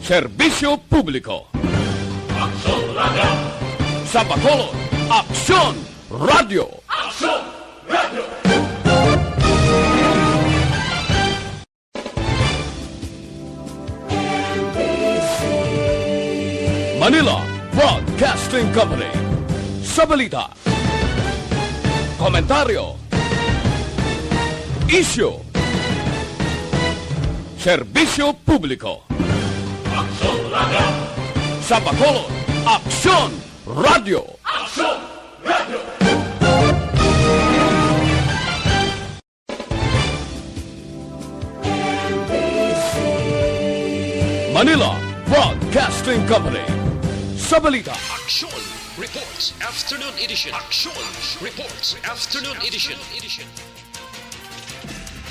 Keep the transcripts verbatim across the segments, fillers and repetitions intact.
Serbisyo publiko. Aksyon Radio. Sa Bacolod, Aksyon Radio. Aksyon Radio. Manila Broadcasting Company. Sa balita, komentaryo, isyu, serbisyo publiko. Aksyon Radio. Sa Bacolod, Aksyon Radio. Aksyon Radio. Manila Broadcasting Company. Sa balita, Aksyon Reports Afternoon Edition. Aksyon Reports Afternoon Edition.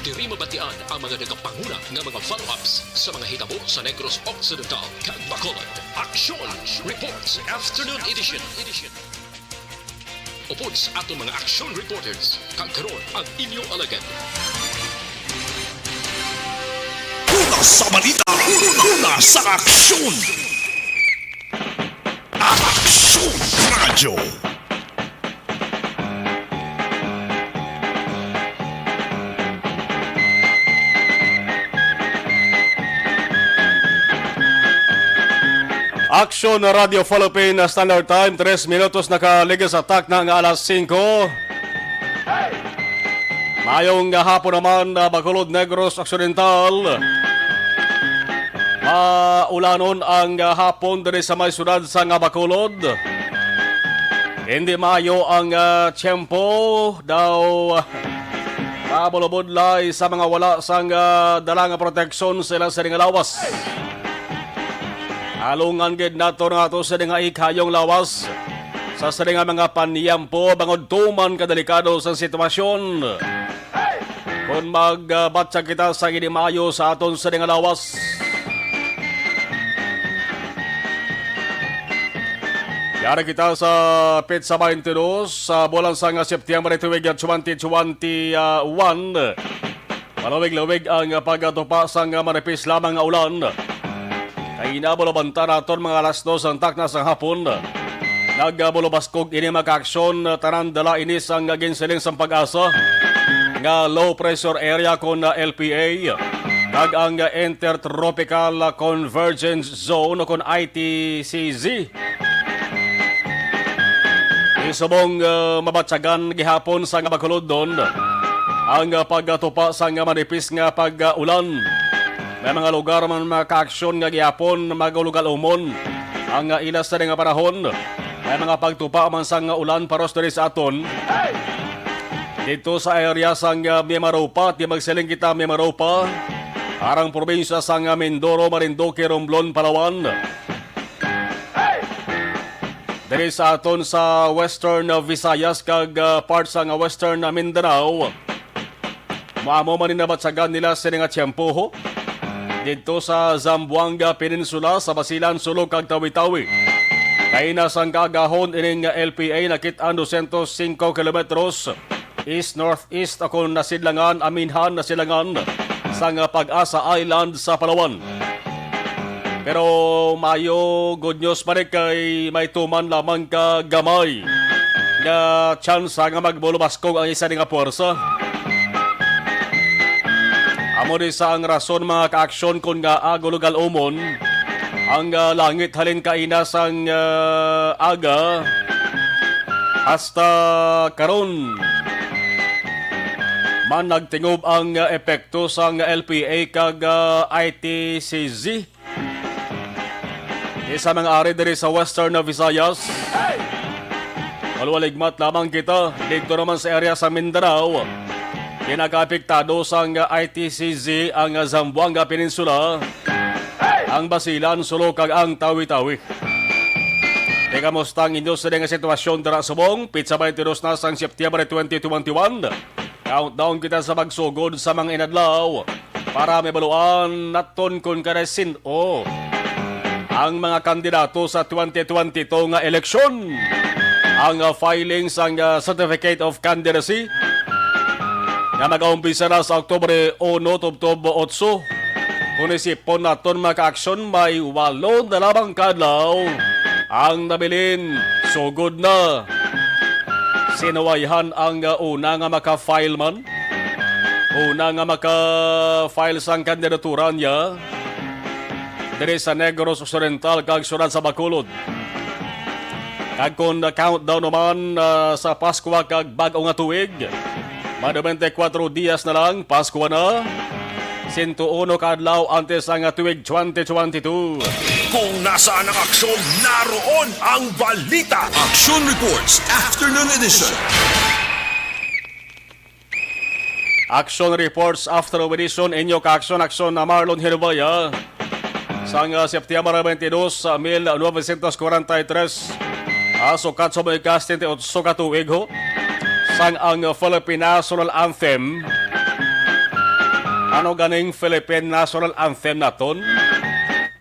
Diri mabatian ang mga nagapanguna nga mga follow-ups sa mga hitabo sa Negros Occidental kag Bacolod. Aksyon Reports Afternoon Edition. Upod sa aton mga aksyon reporters, kag karon ang inyo alagad. Una sa balita, una sa aksyon. Aksyon Radyo. Aksyon Radyo Philippine Standard Time, tres minutos nakaligid sa takna nga alas singko. Maayong hapon naman, ah, Bacolod, Negros Occidental. Maulanon ang, ah, hapon diri sa may syudad sa nga Bacolod. Hindi maayo ang, ah, tiyempo daw, ah, mabulabudlay sa mga wala sang, ah, dala nga proteksyon sila sa nga lawas. Alungan gid nato nga ato sini nga ikayong lawas sa sini nga mga paniyampo bangod tuman kadelikado sang sitwasyon. Kon magbatyag kita sa ginimaayo sa aton sini nga lawas, yari kita sa petsa twenty-two sa bulan sang September tuig twenty twenty-one. Malawig-lawig ang pagtupa sang manipis lamang nga ulan. Kay inabol banta naton mga alas dos ang takna sang hapon. Nagabulubaskog ini mga kaaksyon, tanan dala ini sang ginsiling sang PAGASA nga low pressure area kon L P A, kag ang Intertropical Convergence Zone kon I T C Z. Subong, ah, mabatyagan gihapon sang Bacolodnon ang, ah, pagtupa sang manipis nga pag-ulan. May mga lugar man mga kaaksyon nga gihapon magulugal-umon ang, ah, ila sa nga panahon. May mga pagtupa man sang ulan paros diri sa aton. Dito sa area sang, ah, Mimaropa, di magsiling kita Mimaropa, arang probinsya sang, ah, Mindoro, Marinduque, Romblon, Palawan. Diri sa aton sa Western Visayas kag, ah, part sang Western Mindanao, maamo man ni nabatyagan nila sini nga tiyempo, ho. Didto sa Zamboanga Peninsula, sa Basilan, Sulu kag Tawi-Tawi. Kaina sang kaagahon ining L P A nakit-an dosyentos singko kilometros east-northeast kon nasidlangan, aminhan, nasidlangan sang PAGASA Island sa Palawan. Pero maayo, good news pa rin kay may tuman lamang ka gamay nga tsansa nga magbulubaskog ang isa ni nga puwersa. Amo ni sa ang rason, mga kaaksyon, kon ngaa gulugal-umon ang, ah, langit halin kaina sang, ah, aga hasta karon man nagtingob ang, ah, epekto sang L P A kag, ah, I T C Z. Di sa mga ari diri sa Western Visayas, walwaligmat lamang kita. Dito naman sa area sa Mindanao, pinakaapektado sang I T C Z ang Zamboanga Peninsula, ang Basilan, Sulu, kag ang Tawi-Tawi. Di kamusta ang inyo sa nga sitwasyon dira subong? Pitsa twenty-two na sang September twenty twenty-one. Countdown kita sa pagsugod sa mga inadlaw para mabaluan naton kon kanay sin-o ang mga kandidato sa twenty twenty-two nga eleksyon. Ang, ah, filing sang, ah, Certificate of Candidacy nga mag-aumpisa na sa Oktubre uno tubtob otso. Kung isipon naton, mga ka-aksyon, may walo na lamang ka adlaw ang nabilin. Sugod na. Sinuwayhan ang, uh, una nga maka-file man. Una nga maka-file sang kandidatura niya diri sa Negros Occidental kag siyudad sa Bacolod. Kag kon countdown naman, ah, sa Paskwa kag bag-o nga tuig, may twenty-four dias na lang, Paskwa na. Sento uno ka adlaw antes ang tuig twenty twenty-two. Kung nasaan ang aksyon, naroon ang balita. Action Reports, Afternoon Edition. Action Reports After Edition, inyo ka-aksyon, aksyon na Marlon Hirbaya. Sang, ah, September twenty-two, sa mil novecientos kwarenta y tres, ah, sukat sa mga ka-setenta y otso ka tuig ho, sang ang Philippine National Anthem. Ano ganing Philippine National Anthem naton?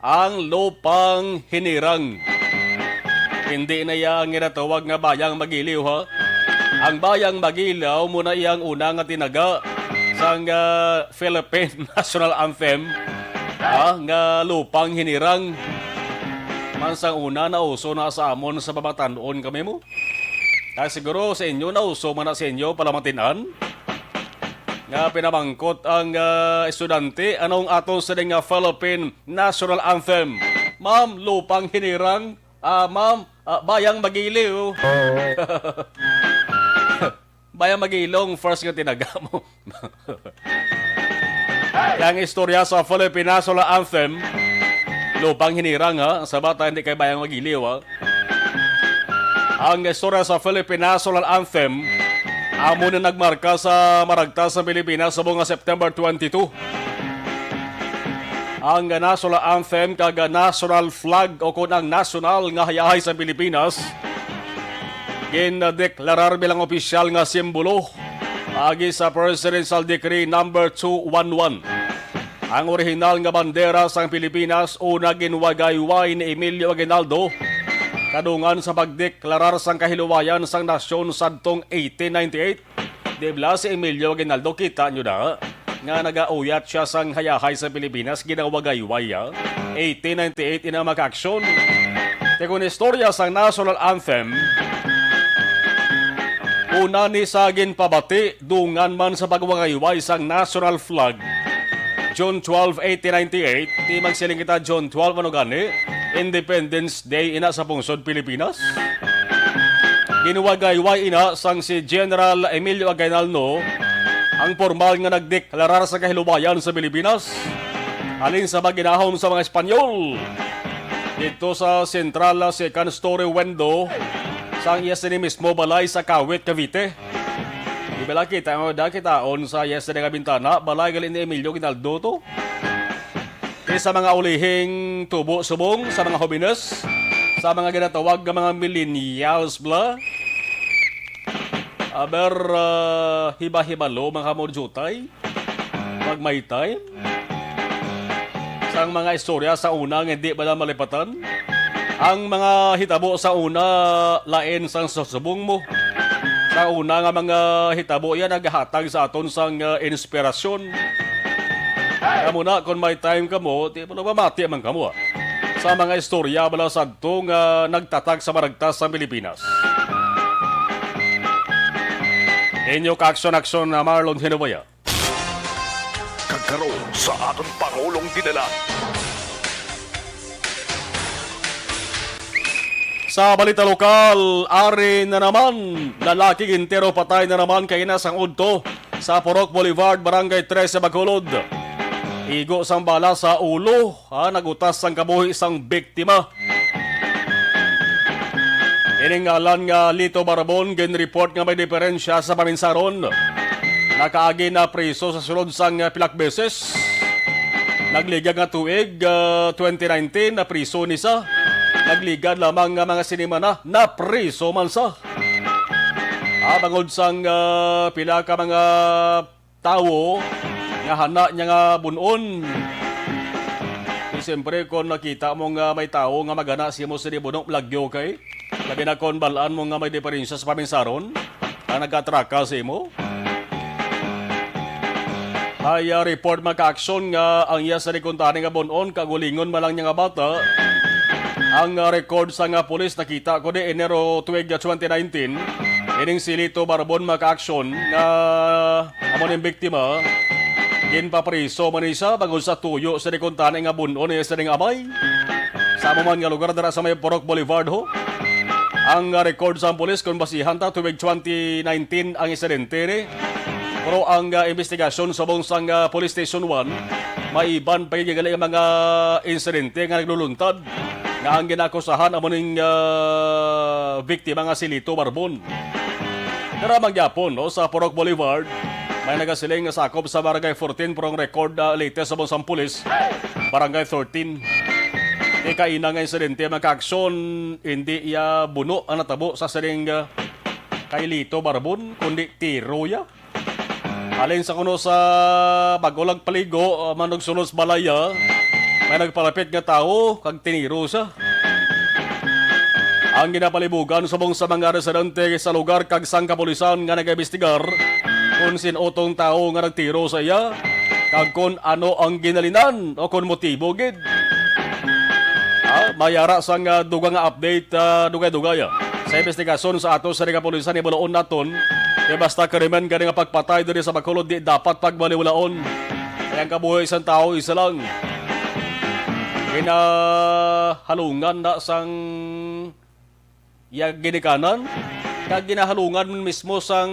Ang Lupang Hinirang. Hindi na iya ang ginatawag nga Bayang Magiliw, ha? Ang Bayang Magiliw muna iyang una nga tinaga sang, ah, Philippine National Anthem, ha? Nga Lupang Hinirang. Man sang una, nauso na sa amon sa pamatan-on kami mo. Kay siguro sa inyo, nauso man na sa inyo, palamatin-an. Nga pinamangkot ang, ah, estudyante, anong aton sa nga Philippine National Anthem? Ma'am, Lupang Hinirang. Ah, ma'am, ah, Bayang Magiliw. Bayang Magilong, first nga tinaga mo. Ang istorya sa Philippine National Anthem, Lupang Hinirang, ha? Sa bata, hindi kay Bayang Magiliw, ha? Ang istorya sa Philippine National Anthem, amo na nagmarka sa maragtas sa Pilipinas sa mga September twenty-two. Ang national anthem kag national flag, o kon ang national nga hayahay sa Pilipinas, gindeklarar bilang opisyal nga simbolo agi sa Presidential Decree Number two one one. Ang orihinal nga bandera sang Pilipinas una ginwagayway ni Emilio Aguinaldo kadungan sa pagdeklarar sang kahiluwayan sang nasyon sadtong eighteen ninety-eight. Di bala si Emilio Aguinaldo, kita nyo na nga nagauyat siya sang hayahay sa Pilipinas, ginawagayway, ah. Eighteen ninety-eight ina, mga ka-aksyon. Kay kon istorya sang national anthem, una ni sa ginpabati, dungan man sa pagwagayway sang national flag. June twelve, eighteen ninety-eight, di magsiling kita June twelve, ano gani? Independence Day ina sa pungsod Pilipinas. Ginwagayway ina sang si General Emilio Aguinaldo ang pormal nga nagdeklarar sa kahiluwayan sa Pilipinas halin sa pagginahom sa mga Espanyol. Dito sa sentral, second story window sang iya sini mismo balay sa Kawit, Cavite. Di bala kita mo da kitaon sa iya sini nga bintana, balay gali ni Emilio Aguinaldo to. Di sa mga ulihing tubo subong, sa mga hobenes, sa mga ginatawag nga mga millennials bala. Aber, ah, hiba-hibalo, mga kamorjutay. Pag may time, sang mga istorya sa una nga hindi bala malipatan. Ang mga hitabo sa una, lain sang sa subong mo. Sa una nga mga hitabo, yan naghatag sa aton sang, ah, inspirasyon. Kamo na, kung may time kamo, di mo na mamati man kamo, ah, sa mga istorya bala sadto nga nagtatag sa maragtas sa Pilipinas. Inyo ka-aksyon-aksyon na Marlon Hinubaya. Kag karon sa aton Pangulong Dinala. Sa balita lokal, ari na naman, lalaki gintiro patay na naman kaina sang udto sa Purok Boulevard, Barangay Trece, Bacolod. Igo sang bala sa ulo, ha, nagutas sang kabuhi sang biktima. Ining ngalan nga Lito Barbon, ginreport nga may diferensya sa paminsaron. Nakaagi na priso sa sulod sang pilak beses. Nagligad nga tuig, ah, twenty nineteen, na priso ni sa. Nagligad lamang nga mga sinimana, na priso man sa. Ah, bangod sang, ah, pila ka mga tawo nga hana niya nga bun-on. Di siyempre, kung nakita mo nga may tawo nga magana sa imo, sini bunong lagyo kay, labi na kung balaan mo nga may diferensya sa paminsaron, ang nagkatraka sa imo. May, ah, report, mga kaaksyon, nga ang iya sa kuntani nga bun-on, kaugalingon man lang niya nga bata. Ang, ah, record sa nga pulis nakita ko di Enero tuig twenty nineteen. Ining si Lito Barbon, mga kaaksyon, nga amo ning biktima, ginpapriso man ni siya bangod sa tuyo sa kuntani nga bun-on ni sining amay. Sa amo man nga lugar dira sa may Purok Boulevard, ho. Ang, ah, record sa pulis, kung basihan ta, tuig twenty nineteen ang insidente ni. Pero ang, ah, investigasyon subong sang, ah, Police Station one, may iban pa gid gali nga mga insidente nga nagluluntad nga ang ginakusahan amo ning, ah, biktima nga si Lito Barbon. Dira man gyapon, no, sa Purok Boulevard, may nagasiling nga sakop sa Barangay fourteen, pero ang record, ah, latest subong sang pulis, Barangay thirteen. Di kaina nga insidente, mga kaaksyon, hindi iya buno ang natabo sa sining, ah, kay Lito Barbon, kundi tiro ya. Halin sa kuno sa bag-o lang paligo, ah, manugsulod sa balaya, may nagpalapit nga tawo kag tiniro siya. Ang ginapalibugan subong sa mga residente sa lugar kag sang kapulisan nga nagaimbestigar kung sin-o tong tawo nga nagtiro sa iya kag kon ano ang ginhalinan o kon motibo gid. Ah, may ara sang, ah, dugang nga update, ah, dugay-dugay, ah, sa investigasyon sa ato sa kapulisan, ibaloon naton. Kay basta krimen gani nga pagpatay diri sa Bacolod, di dapat pagwaliwalaon. Kay ang kabuhi sang tawo isa lang. Ginahalungan na sang iya ginikanan, kag ginahalungan man mismo sang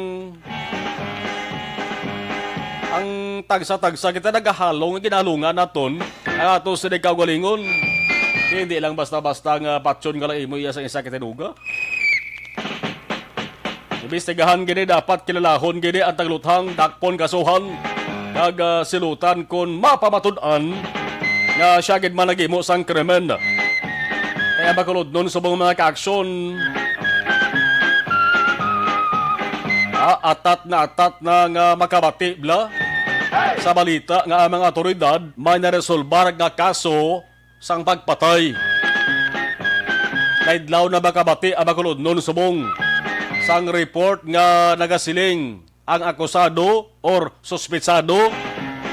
ang tagsa-tagsa kita nagahalong, ginahalungan naton ang ato sa kaugalingon. Hindi lang basta-basta nga patyon nga lang imo iya sa isa ka tinuga. Imbestigahan gini, dapat kilalahon gini ang tagluthang, dakpon, kasuhan, kag, ah, silutan kon mapamatud-an nga siya gid man naghimo sang krimen. Kaya makulod nun subong mga kaaksyon, ah, atat na atat na nga makabati bala sa balita nga ang mga awtoridad may naresolbar nga kaso sang pagpatay. Naidlaw na makabati ang makulod nun subong sang report nga nagasiling ang akusado or suspitsado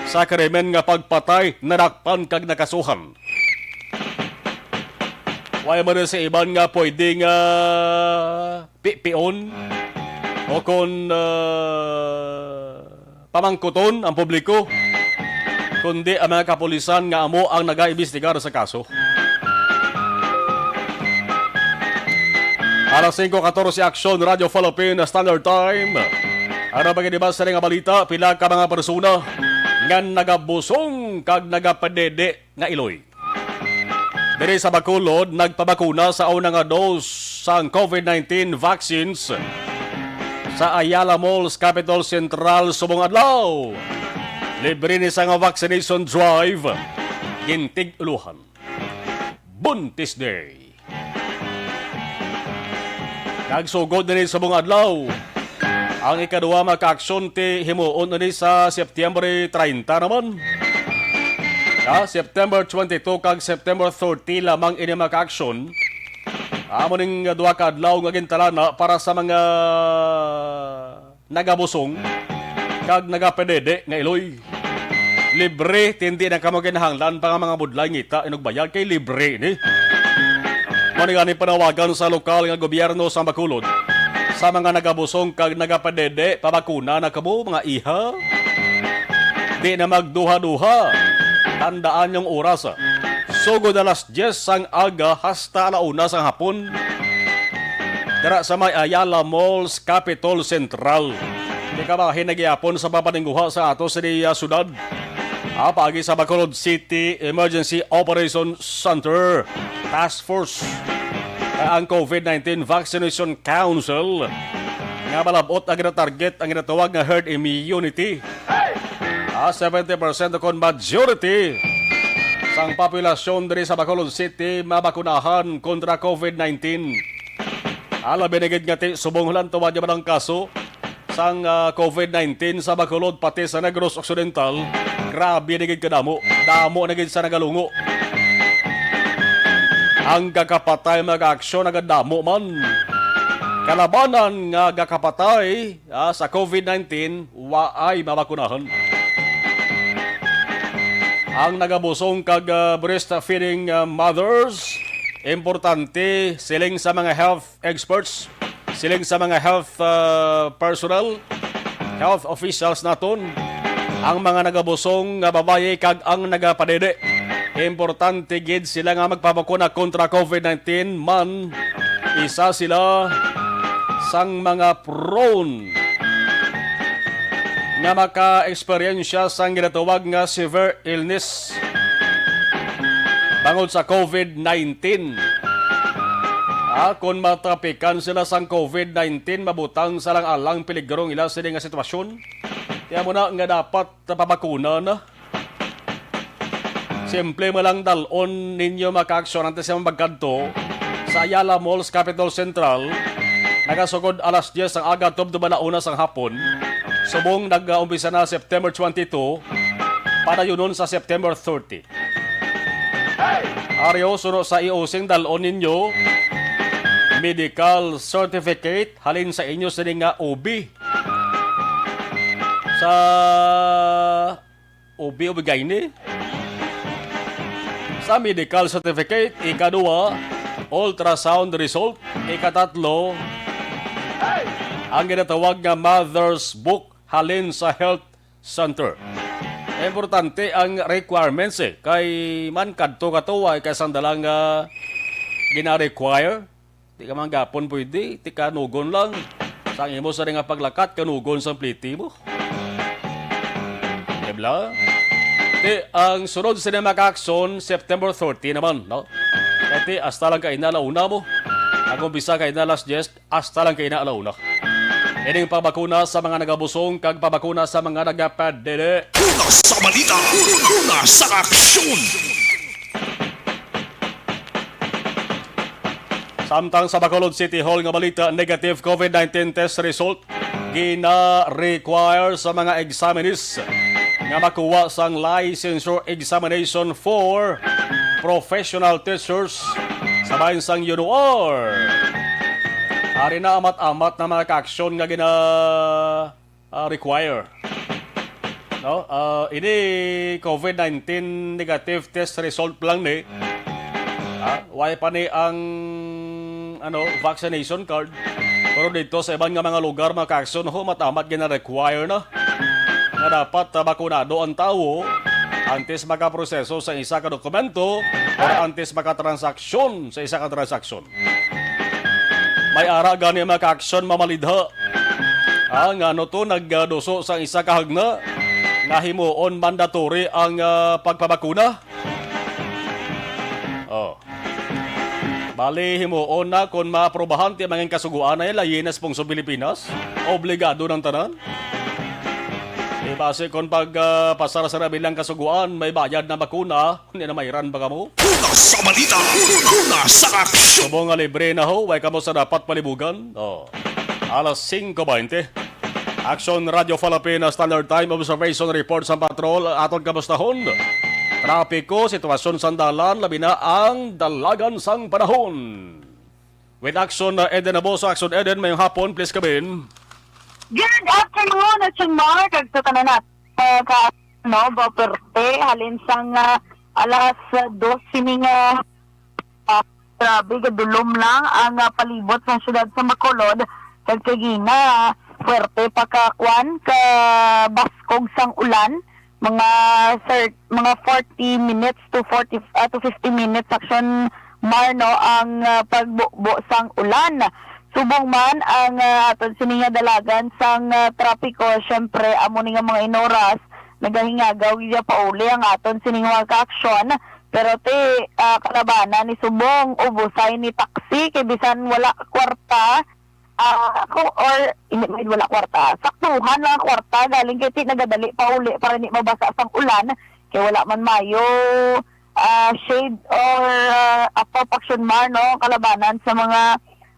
sa krimen nga pagpatay nadakpan kag nakasuhan. Way man sa iban nga pwede nga pipion o kon, ah, pamangkuton ang publiko, kundi ang mga kapulisan nga amo ang nagaimbestigar sa kaso. Alas singko katorse, Aksyon, Radyo Philippine Standard Time. Ano ba gid ba sa nga balita? Pila ka mga persona nga nagabusong kag nagapadede nga iloy? Diri sa Bacolod, nagpabakuna sa una nga dose sang COVID nineteen vaccines sa Ayala Malls, Capitol Central, subong adlaw. Libre ni sa nga vaccination drive, gintig-ulohan. Buntis Day. Nagsugod na ni subong adlaw. Ang ikaduha, mga kaaksyon, ti himuon na ni sa September treinta naman. Sa September twenty-two kag September thirty lamang ini, mga kaaksyon. Amo ning duha ka adlaw nga gintalana para sa mga nagabusong kag nagapedede nga iloy. Libre, tindi na kamo kinahanglan pa nga mga budlay ngita inugbayan kay libre ni. Mao ni gani panawagan sa lokal nga gobyerno sa Bacolod sa mga nagabusong kag nagapedede, pabakuna na kamo, mga iha. Di na magduha-duha. Tandaan yung oras. Sugod alas diyes sang aga hasta ala una sang hapon. Dira sa may Ayala Malls, Capitol Central. Di kabahin na gihapon sa papaningguha sa ato sa diya syudad. Ah, paagi sa Bacolod City Emergency Operation Center Task Force. Ang COVID nineteen Vaccination Council nga malab-ot ang ginatarget ang ginatawag nga herd immunity. Ah, seventy percent kon majority sang populasyon diri sa Bacolod City mabakunahan kontra COVID nineteen. Ah, labi na gid nga ti subong lantawa niya man ang kaso sang, ah, COVID nineteen sa Bacolod pati sa Negros Occidental. Grabe na gid kadamo. Damo na gid sa nagalungo. Ang gakapatay, mga aksyon, nagadamo man. Kalabanan nga gakapatay, ah, sa COVID nineteen, waay mabakunahan. Ang nagabusong kag, ah, breastfeeding, ah, mothers, importante, siling sa mga health experts, siling sa mga health, ah, personnel, health officials naton, ang mga nagabusong nga babayi kag ang nagapadede. Importante gid sila nga magpabakuna kontra COVID nineteen man. Isa sila sang mga prone nga maka-eksperyensya sang ginatawag nga severe illness bangod sa COVID nineteen. Ah, kung matapikan sila sang COVID nineteen, mabutang sa lang-alang peligro ang ila sini nga sitwasyon. Kaya mo na nga dapat pabakuna na. Simple mo lang, dal-on ninyo, mga kaaksyon, antes nga magkadto sa Ayala Malls, Capitol Central. Nagasugod alas diyes sang aga tubtob alas una sang hapon. Subong nag-umpisa na September twenty-two, padayunon sa September thirty. Ari, suno sa iusing, dal-on ninyo medical certificate halin sa inyo sini nga O B. Sa O B, O B-gyne. Sa medical certificate, ikaduha, ultrasound result, ikatatlo, ang ginatawag nga mother's book halin sa health center. Importante ang requirements, eh. Kay man kadto ka to, ay kay sang dala nga gina-require. Di ka man gapon pwede, ti kanugon lang. Sang imo sa nga paglakat, kanugon sang pliti mo. Di bala? Ti, ang sunod sini, mga kaaksyon, September thirty naman, no? Kay ti, hasta lang kay na alauna mo. Ang umpisa kay na alas diyes, hasta lang kay na alauna. Ining pabakuna sa mga nagabusong kag pabakuna sa mga nagapadede. Una sa balita, una sa aksyon. Samtang sa Bacolod City Hall nga balita, negative COVID nineteen test result gina-require sa mga examinees nga makuha sang licensure examination for professional teachers sa bahin sang UNOR. Ari na amat-amat na mga kaaksyon nga gina ah, require. No? Ah, ini COVID nineteen negative test result lang ni. Ah, wala pa ni ang, ano, vaccination card. Pero dito sa iban nga mga lugar, mga kaaksyon, ho, matamat gina-require na nga dapat, ah, bakunado ang tawo antes makaproseso sa isa ka dokumento or antes makatransaksyon sa isa ka transaksyon. May ara gani, mga kaaksyon, mamalidha. Ah, ngano to nagduso sa isa ka hagna nga himuon mandatory ang, ah, pagpabakuna? Oh. Bali, himuon na kon maaprobahan ti mangin kasugoan ay layi na sa pungsod Pilipinas. Obligado ng tanan. Di base kon pag, ah, pasar sa bilang kasugoan, may bayad na bakuna, hindi na mairan ba kamo? Una sa balita, una sa aksyon. Subong nga libre na ho, way kamo sa dapat palibugan. Oh. Alas singko baynte. Action Radio Philippines Standard Time Observation Report sa Patrol. Aton kamustahon. Trapiko, sitwasyon sa dalan, labi na ang dalagan sang panahon. With Action, uh, Eden Aboso. Action Eden, mayong hapon, please come in. Good afternoon, Action Mark, kag sa tanan nat-, uh, ka, no, ba, perte, halin sang, uh, alas, uh, dos sini nga, uh, grabe, gadulom lang ang, uh, palibot sa siyudad sa Bacolod, kag kagina, puwerte pa ka, kwan, ka baskog sang ulan, mga thir-, mga forty minutes to forty, ah, to fifty minutes, Action Mar, no, ang, ah, pagbubo sang ulan. Subong man ang, ah, aton sini nga dalagan sang, ah, trapiko, syempre, amo ni nga mga inoras, nagahingagaw gid pauli ang aton sini nga mga kaaksyon. Pero ti, ah, kalabanan ni subong, ubusay ni taksi, kay bisan wala kwarta, ah, ako, or, hindi, may wala kwarta. Saktuhan lang ang kwarta, galing kay ti nagadali pa uli para hindi mabasa sang ulan, kay wala man mayo, ah, shade or, ah, apa, Action Mar, no? Kalabanan sa mga,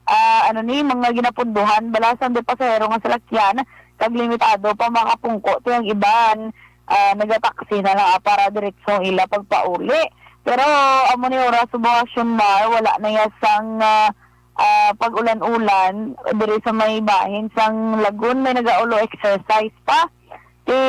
ah, ano ni, mga ginapunduhan, bala sang di pasahero nga salakyan, kag limitado pa makapungko, ti ang iban, ah, nagataksi na lang, ah, para diretso ang ila pagpauli. Pero, amo ni oras subong, Action Mar, wala na ya sang, ah, ah, pag-ulan-ulan diri sa may bahin sang Lagun, may nagaulo exercise pa. Ti,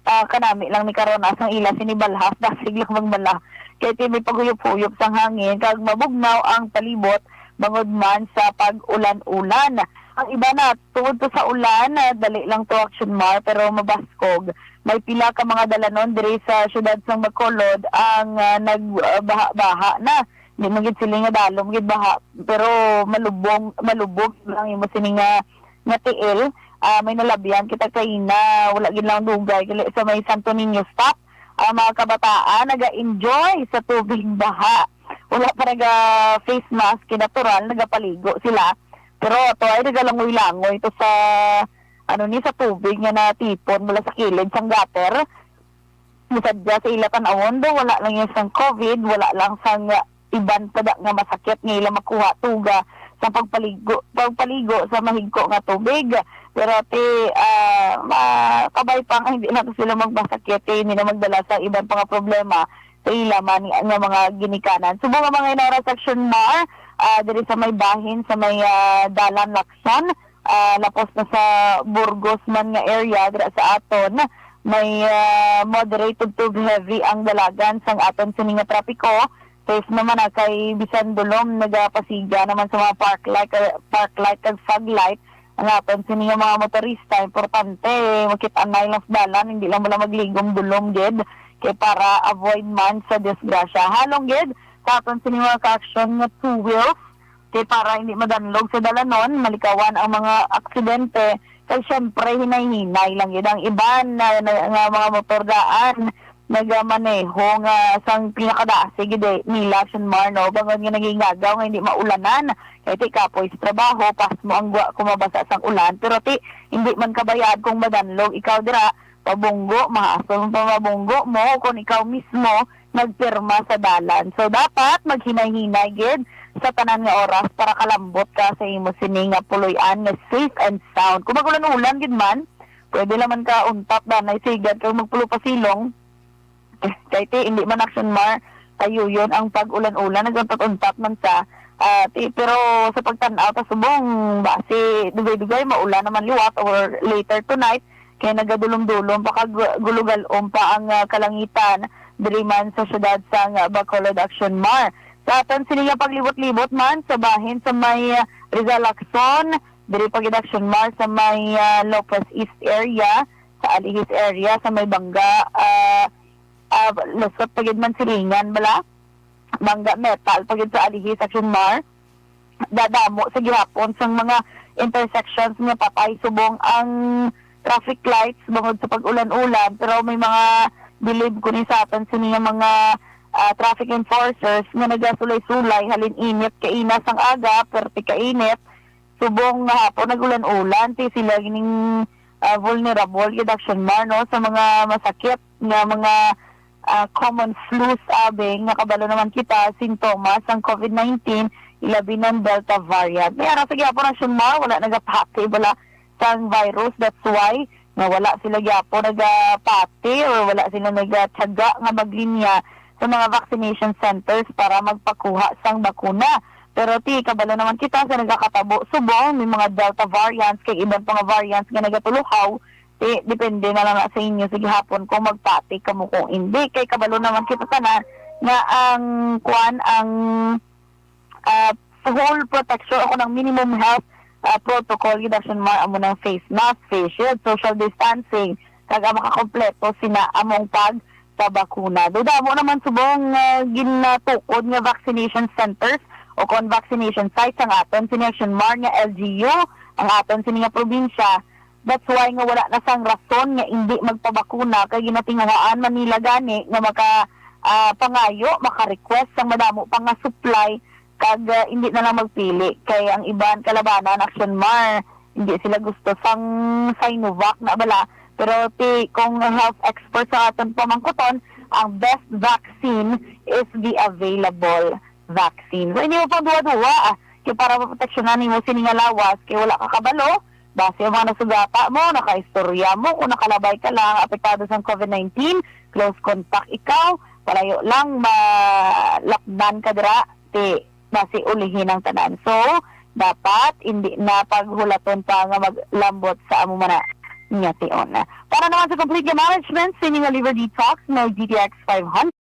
ah, kanami lang ni karon, asang ila sini balhas, dasig lang magmala. Kay ti may paghuyop-huyop sang hangin, kag mabugnaw ang palibot bangod man sa pag-ulan-ulan. Ang iba na, tungod to sa ulan, ah, dali lang to, Action Mar, pero mabaskog. May pila ka mga dalanon diri sa siyudad sang Bacolod ang, ah, nag, ah, baha-baha na. Di man gid sila nga dalom gid baha, pero malubong, malubog lang imo sini nga, nga tiil. Ah, may nalabyan kita kaina, wala gid lang dugay, gali sa may Santo Niño stop. Ang mga kabataan naga-enjoy sa tubig baha. Wala pa naga face mask, kinatural, nagapaligo sila. Pero ato ay nagalangoy-langoy to sa, ano ni, sa tubig nga natipon mula sa kilid sang gutter. Misadya sa ila tan-awon daw, wala lang yung sang covid, wala lang sang, ah, iban pa da nga masakit nga ila makuha tuga sa pagpaligo, pagpaligo sa mahigko nga tubig. Pero ti, ah, ma-, kabay pa nga hindi na to sila magmasakit, eh, hindi na magdala sa iban pa nga problema sa ila man nga mga ginikanan. Subong nga mga inara sa Action Mar, ah, diri sa may bahin, sa may, ah, Dalan Lacson, ah, lapos na sa Burgos man nga area, dira sa aton, may, ah, moderated to heavy ang dalagan sang aton sini nga trapiko. Safe naman na kay bisan dulom nagapasiga naman sa mga park light, eh, park light kag fog light ang aton sini nga mga motorista. Importante, makit-anay lang sa dalan, hindi lang bala magligom dulom gid, kay para avoid man sa disgrasya. Halong gid sa aton sini mga ka-action nga two wheels, kay para hindi madanlog sa dalanon, malikawan ang mga aksidente, kay siyempre hinay-hinay lang gid ang iban na, na, nga mga motor daan nagamaneho nga sang pinakadasig gid, eh, nila, Action Mar, no, bangod nga nagingagaw nga hindi maulanan. Kay ti kapoy sa trabaho, pasmo ang gwa kung mabasa sang ulan, pero ti hindi man kabayad kung madanlog ikaw dira, pabunggo, mahasol pa mabunggo mo kung ikaw mismo nagpirma sa dalan. So, dapat maghinay-hinay gid sa tanan nga oras para kalambot ka sa imo sini nga puloy-an nga safe and sound. Kung mag-ulan-ulan gid man, pwede naman ka untap danay sigad kag magpulo pa silong. Eh, kay ti, hindi man, Action Mar, kayuyon ang pag-ulan-ulan, nag-untap-untap man sa, ah, ti, pero sa pagtan-aw ta subong, basi dugay-dugay maulan naman liwat or later tonight, kay nagadulom-dulom pa kag gulugalom pa ang, ah, kalangitan diri man sa siyudad sang, ah, Bacolod, Action Mar. Sa aton sini nga paglibot-libot man sa bahin sa may, ah, Rizal Lacson, diri pa gid, Action Mar, sa may, ah, Lopez East area, sa Alihis area, sa may Bangga, ah, ah, lusot pa gid man silingan bala. Bangga Metal pa gid sa Alihis, Action Mar. Dadamo sa gihapon sang mga intersections nga patay subong ang traffic lights bangod sa pag-ulan-ulan, pero may mga bilib ko ni sa aton sini nga mga, ah, traffic enforcers nga nagasulay-sulay halin init kaina sang aga, perte kainit, subong nga hapon nag-ulan-ulan, ti sila gining, ah, vulnerable gid, Action Mar, no, sa mga masakit nga mga, ah, common flu, sabi nga kabalo naman kita, sintomas sang covid nineteen, ilabi ng Delta variant. May ara sa gyapon, Action Mar, wala nagapati bala sang virus. That's why nga wala sila gyapon nagapati or wala sila nagatiyaga nga maglinya sa mga vaccination centers para magpakuha sang bakuna. Pero ti kabalo naman kita sa nagakatabo subong may mga Delta variants kay iban pa nga variants nga nagatuluhaw. Ti depende na lang sa inyo sa gihapon kung magpati kamo kung hindi. Kay kabalo naman kita tanan nga ang kuan, ang, ah, full protection o kung ang minimum health, ah, protocol gid, Action Mar, amo nang face mask, face shield, social distancing, kag ang makakompleto sina among pag sa bakuna. Do damo naman subong, ah, ginatukod nga vaccination centers o kon vaccination sites ang aton sini, Action Mar, nga L G U, ang aton sini nga probinsya. That's why nga wala na sang rason nga indi magpabakuna kay ginatinguhaan man nila gani nga maka, ah, pangayo, maka-request sang madamo pa nga supply kag, ah, indi na lang magpili kay ang iban kalabanan, Action Mar, hindi sila gusto sang Sinovac na bala. Pero ti kung health experts sa aton pamangkuton, ang best vaccine is the available vaccine. So hindi mo pang duwa-duwa, ah, kay para maproteksyonan nimo sini nga lawas kay wala ka kabalo. Base ang mga nasugata mo, nakaistorya mo, kung nakalabay ka lang apektado sang covid nineteen, close contact ikaw, palayo lang, malapdan ka dira, ti basi ulihi ang tanan. So, dapat hindi na paghulaton pa nga maglambot sa amo man na. nga tion. Para naman sa complete nga management sa inyo nga liver detox, may D T X five hundred.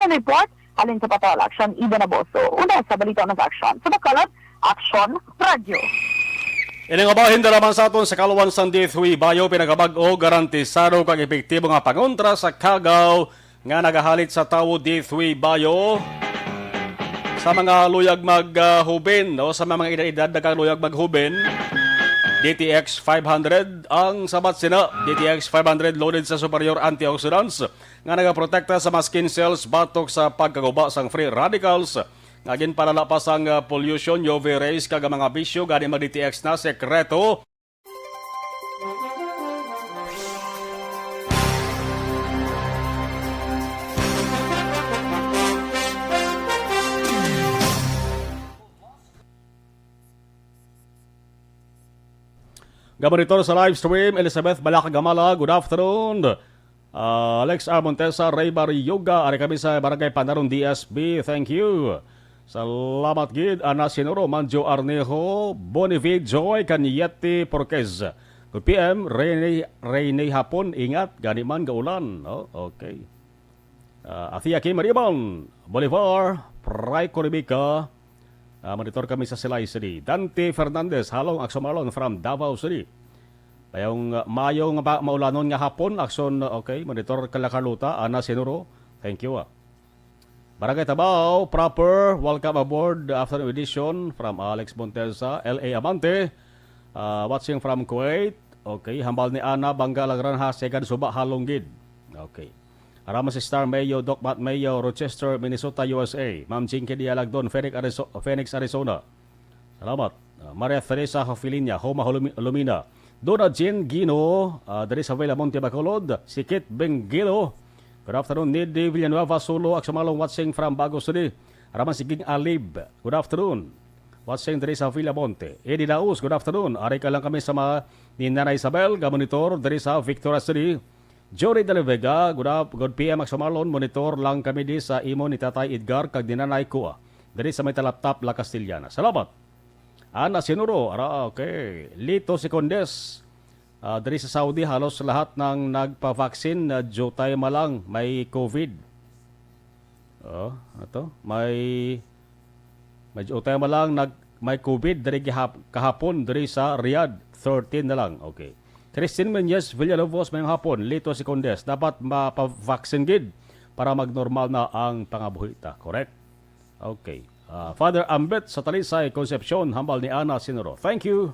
Report, halin sa Patol, Action Ida Naboso. Una sa balita, una sa aksyon. Sa Bacolod, Action Radio. Ini nga bahin dala man sa aton sa kaluan sang D three Bayo, pinagabag-o, garantisado kag epektibo nga pangontra sa kagaw nga nagahalit sa tawo. D three Bayo, sa mga luyag mag, ah, huben, no? Sa mga edad-edad na kag luyag maghuben, D T X five hundred ang sabat sina. D T X five hundred loaded sa superior antioxidants nga nagaprotekta sa mga skin cells batok sa pagkaguba sang free radicals nga ginpalala pa sang, ah, pollution, U V rays, kag ang mga bisyo. Gani, mag-D T X na, sekreto. Gamonitor sa live stream, Elizabeth Balaka Gamala, good afternoon. Ah, Alex R. Montesa, Ray Barrioga, ari kami sa Barangay Pandaron, D S B. Thank you. Salamat gid, Ana Sinuro, Manjo Arnejo, Boniface Joy, kag Yeti Porquez. Good P M, rainy, rainy hapon, ingat, gani man gaulan. Oh, okay. Ah, Athea Kim Riban, Bolivar, Pray Coribica, ah, monitor kami sa Silay City. Dante Fernandez, Halong Aksyon Marlon from Davao City. Mayong, ah, mayo nga ba, maulanon nga hapon, Aksyon, okay, monitor Kalakarluta, Ana Sinuro. Thank you, ah. Barangay Tabao, proper, welcome aboard, afternoon edition from Alex Montesa, L A Amante, ah, watching from Kuwait. Okay, hambal ni Ana, Bangga Lagranha, second suba, Halong gid. Okay. Araman si Star Mayo, Doc Matt Mayo, Rochester, Minnesota, U S A. Ma'am Jinky Dialagdon, Phoenix, Arizo-, Phoenix, Arizona. Salamat. Ah, Maria Teresa Jofilinia, Homa Holumi-, Lumina. Dona Jean Gino, ah, diri sa Villamonte, Bacolod. Si Kit Bengilo. Good afternoon. Nidi Villanueva Sulo, Aksumalong, watching from Bago City. Araman si Ging Alib. Good afternoon. Watching diri sa Villamonte. Eddie Daos, good afternoon. Ari ka lang kami sa mga ni Nanay Isabel, ga monitor diri sa Victoria City. Jory de la Vega, good, af- good P M, Max Marlon, monitor lang kami di sa imo ni Tatay Edgar kag ni Nanay Kua, diri sa may Talaptap, La Castellana. Salamat. Ana Sinuro, ara, okay. Lito Secondes, ah, diri sa Saudi, halos lahat ng nagpa-vaccine, ah, diutay man lang may COVID. Oh, ato, may, may diutay man lang nag, may COVID diri gihap-, kahapon diri sa Riyadh, thirteen na lang. Okay. Christine Menyes Villalobos, mayong hapon. Lito Secondes, dapat mapa-vaccine gid para magnormal na ang pangabuhi ta. Correct? Okay. Ah, Father Ambet sa Talisay, Concepcion, hambal ni Ana Sinuro. Thank you.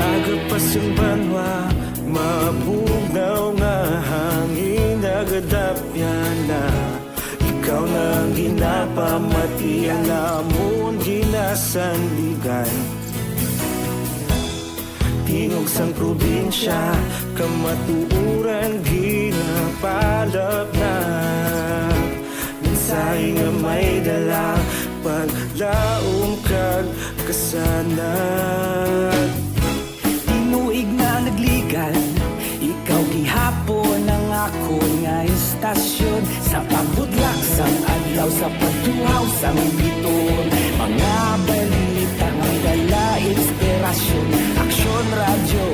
Aga pa sang banwa, mabugnaw nga hangin nagadapyan na. Ikaw na ang ginapamati, ang amon ginasandigan. Tingog sang probinsya, kamatuoran ginapalapnag. Mensahe nga may dala, paglaom kag kasanag. Tinuig na nagligan, ikaw gihapon ang akon nga istasyon. Sa pagbutlak sang adlaw, sa pagtuhaw sang biton, mga balita nga dala inspirasyon. Aksyon Radyo,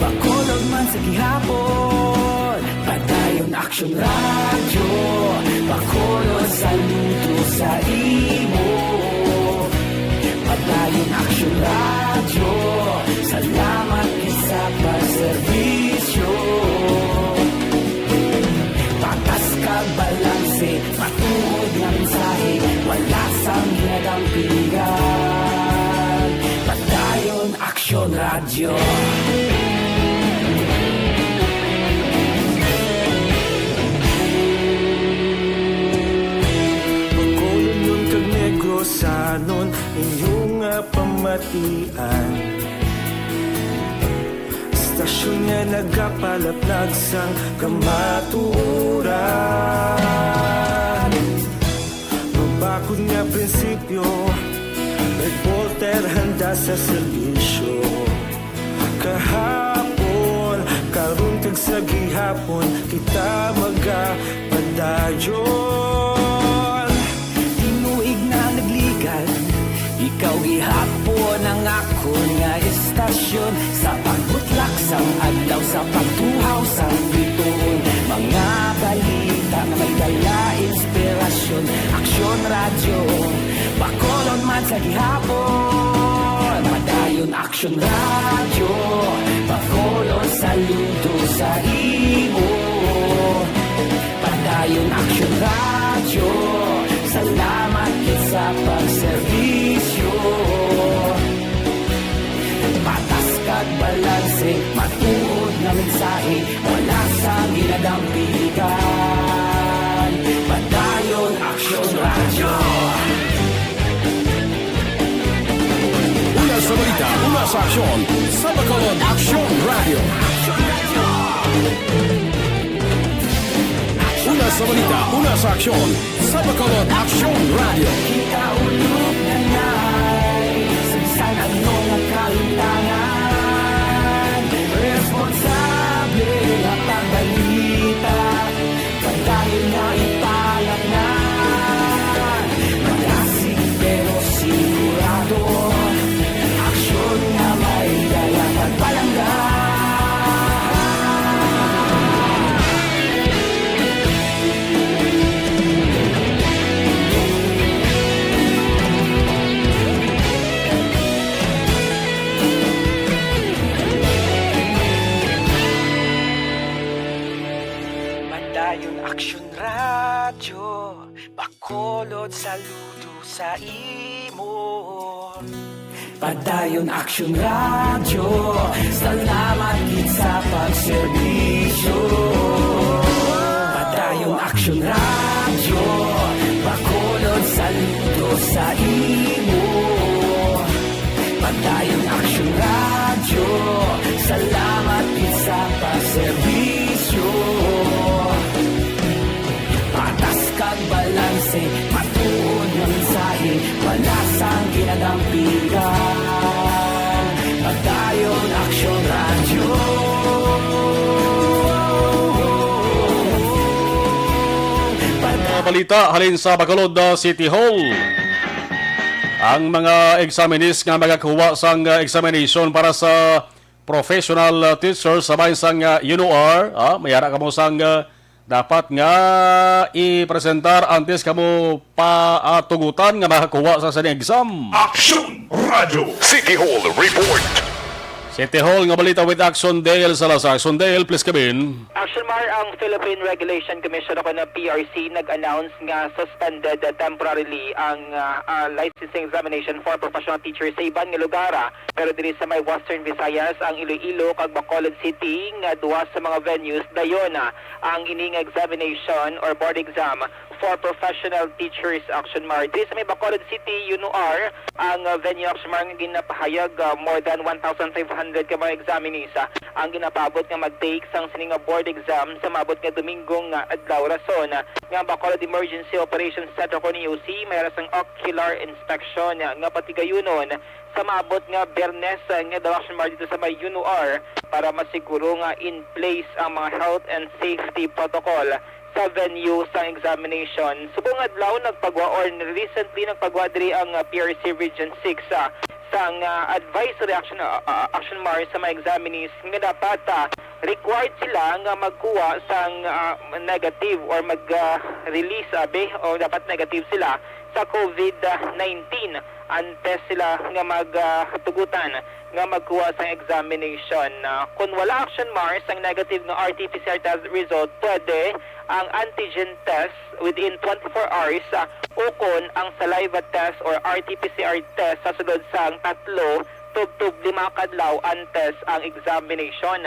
Bacolod man sa gihapon. Padayon Aksyon Radyo, Bacolod sa Bisyo. Patas kag balanse, matuod nga mensahe, wala sang ginadampigan. Padayon Aksyon Radyo. Bacolodnon kag Negrosanon, inyo nga pamatian. Estasyon nga nagapalaplag sang kamatuoran. Mabakod nga prinsipyo, reporter handa sa serbisyo. Kahapon, karon kag sa gihapon, kita magapadayon. Tinuig na nagligad, ikaw gihapon ang akon nga estasyon. Sa pagbutlak sang adlaw, sa pagtuhaw sang bituon, mga balita nga may dala inspirasyon. Aksyon Radyo, Bacolod man sa gihapon. Padayon Aksyon Radyo, Bacolod saludo sa imo. Padayon Aksyon Radyo, salamat gid sa pagserbisyo. Patas kag balanse, matuod nga mensahe, wala sang ginadampigan. Padayon Aksyon Radyo. Una sa balita, una sa aksyon, sa Bacolod Aksyon Radyo. Una sa balita, una sa aksyon, sa Bacolod Aksyon Radyo. Kita ulog na nay, sa bisan ano nga kalimtangan, responsable nga pagbalita, padayon nga ipalatnan. Malasig pero sigurado, aksyon nga may dala pagpalangga. Padayon Aksyon Radyo, Bacolod saludo sa imo. Padayon Aksyon Radyo, salamat gid sa pagserbisyo. Padayon Aksyon Radyo, Bacolod saludo sa imo. Padayon Aksyon Radyo, salamat gid sa pagserbisyo. Patas kag balanse, matuod nga mensahe, wala sang ginadampigan. Padayon Aksyon Radyo. Mga balita halin sa Bacolod, uh, City Hall. Ang mga examinees nga magakuha sang, uh, examination para sa professional, uh, teacher sa bahin sang, uh, UNOR, ah, may ara kamo sang, uh, dapat nga i-presentar antes kamo pa, ah, tugutan nga makakuha sa sini exam. Aksyon Radyo. City Hall Report. City Hall nga balita with Action Dale Salazar. Action Dale, please come in. Action Mar, ang Philippine Regulation Commission o kuno P R C nag-announce nga suspended temporarily ang, ah, ah, licensing examination for professional teachers sa iban nga lugar, ah, pero diri sa may Western Visayas, ang Iloilo kag Bacolod City nga duha sa mga venues dayon, ah, ang ining examination or board exam for professional teachers. Action Mar, diri sa may Bacolod City, UNOR, ang, ah, venue, Action Mar, nga ginapahayag, ah, more than one thousand five hundred ka mga examinees, ah, ang ginapaabot nga mag-take sang sini nga board exam sa maabot nga Domingo nga adlaw. Rason, ah, nga ang Bacolod Emergency Operations Center o kuno E O C may ara sang ocular inspection, ah, nga patigayunon sa maabot nga Biyernes, ah, nga adlaw, Action Mar, dito sa may UNOR para masiguro nga in place ang mga health and safety protocol sa venue sang examination. Subong adlaw nagpagwa or recently nagpagwa diri ang, ah, P R C Region six, ah, sang, ah, advisory action, ah, ah, Action Mar, sa mga examinees nga dapat, ah, required sila nga magkuha sang, ah, negative or mag, ah, release, abi, o dapat negative sila sa COVID nineteen antes sila nga magtugutan nga magkuha sang examination. Ah, kon wala action, Mars, ang negative nga R T P C R test result, pwede ang antigen test within twenty-four hours, ah, ukon ang saliva test or R T P C R test sa sulod sang tatlo tubtob lima ka adlaw antes ang examination.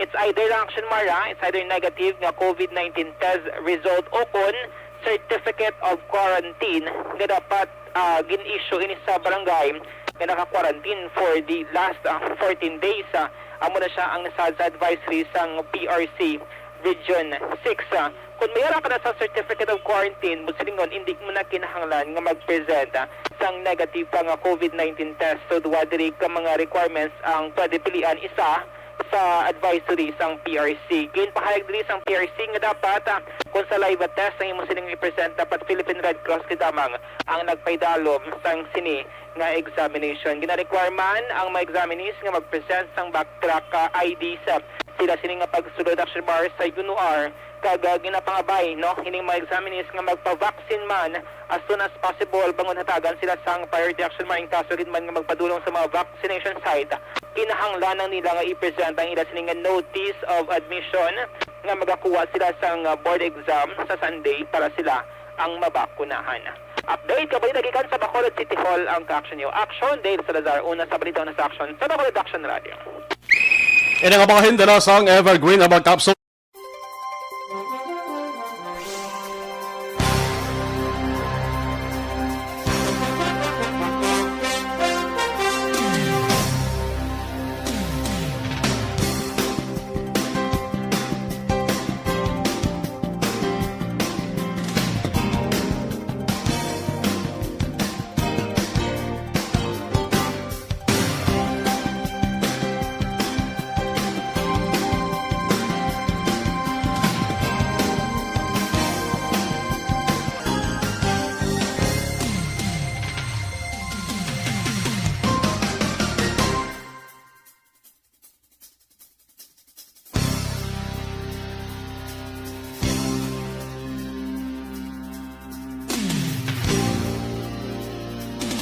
It's either lang, Action Mara, it's either negative nga COVID nineteen test result ukon certificate of quarantine nga dapat, ah, gin-issue ini sa barangay nga naka-quarantine for the last, ah, fourteen days. Ah, amo na siya ang nasa sa advisory sang P R C Region six. Ah, kung may ara ka na sa certificate of quarantine, busilingon, hindi mo na kinahanglan nga mag-present, ah, sang negative pa nga COVID nineteen test. So, duwa diri ka mga requirements ang pwede pilian. Isa, sa advisory sang P R C. Ginpahayag diri sang P R C nga dapat, ah, kung saliva test ang imo sining i-present, dapat Philippine Red Cross gid lamang ang nagpaidalom sang sini nga examination. Gina-require man ang mga examinees nga mag-present sang backtrack, ah, I Ds. Sila sini nga pagsulod, Action Mara, sa UNOR, kag, ah, ginapangabay, no, ining mga examinees nga magpa-vaccine man as soon as possible, bangod hatagan sila sang priority action, maing kaso gid man nga magpadulong sa mga vaccination site. Kinahanglan nila nga i-present ang ila sini nga notice of admission nga magakuha sila sang, ah, board exam sa Sunday para sila ang mabakunahan. Update, kabalita gikan sa Bacolod City Hall ang ka-action niyo. Action, Dave Salazar, una sa balita, una sa action sa Bacolod Action Radio. Ini nga mga hindala sang Evergreen Herbal Capsule.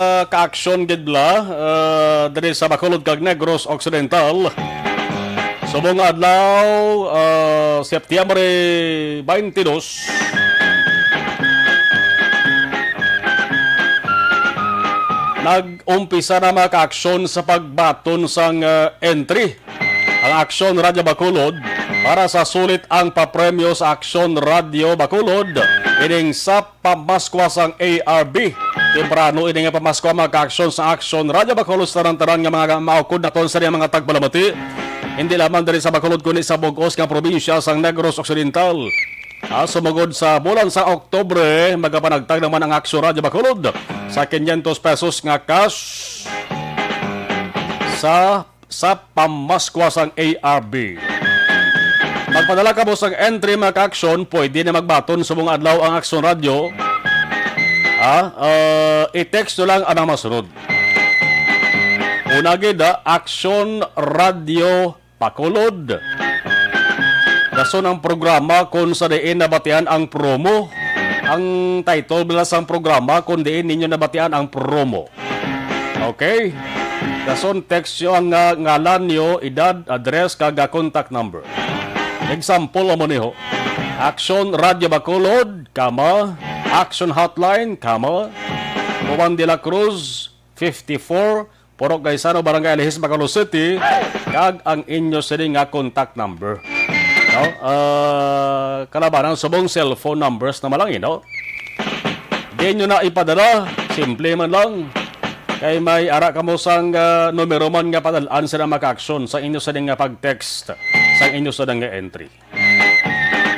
Ah, ka-action gid bala, ah, diri sa Bacolod kag Negros Occidental. Subong adlaw, ah, Setyembre twenty-two, nag-umpisa na mga ka-action sa pagbaton sang, ah, entry ang Action Radio Bacolod para sa sulit ang papremyo sa Action Radio Bacolod ining sa pamaskwa sang A R B. Temprano ini nga pamaskwa, mga ka-action, sa Action Radio Bacolod sa tanan-tanan nga mga maukod naton sa mga tagpalamati, hindi lamang diri sa Bacolod kundi sa bug-os nga probinsya sang Negros Occidental. Ah, sumugod sa bulan sa Oktubre, magapanagtag naman ang Action Radio Bacolod sa quinientos pesos nga cash sa sa pamaskwa sang A R B. Magpadala kamo sang entry, mga ka-action, pwede na magbaton subong adlaw ang Action Radio. Ah, ah, i-text nyo lang anang masunod. Una gid, ah, Action Radio Bacolod. Dason ang programa kung sa diin nabatian ang promo. Ang title bala sang programa kung diin ninyo nabatian ang promo. Okay? Dason, text nyo ang, ah, ngalan nyo, edad, address, kag, ah, contact number. Example, amo ni ho. Action Radio Bacolod, kama, Action Hotline, kama, Juan de la Cruz, fifty-four, Purok Gaisano, Barangay Alihis, Bacolod City, kag ang inyo sini nga contact number. No? Ah, kalabanan subong cellphone numbers na malangi, no? Di nyo na ipadala, simple man lang. Kay may ara kamo sang, ah, numero man nga padalaan sila makaaksyon sa inyo sini nga pag-text, sa inyo sini nga entry.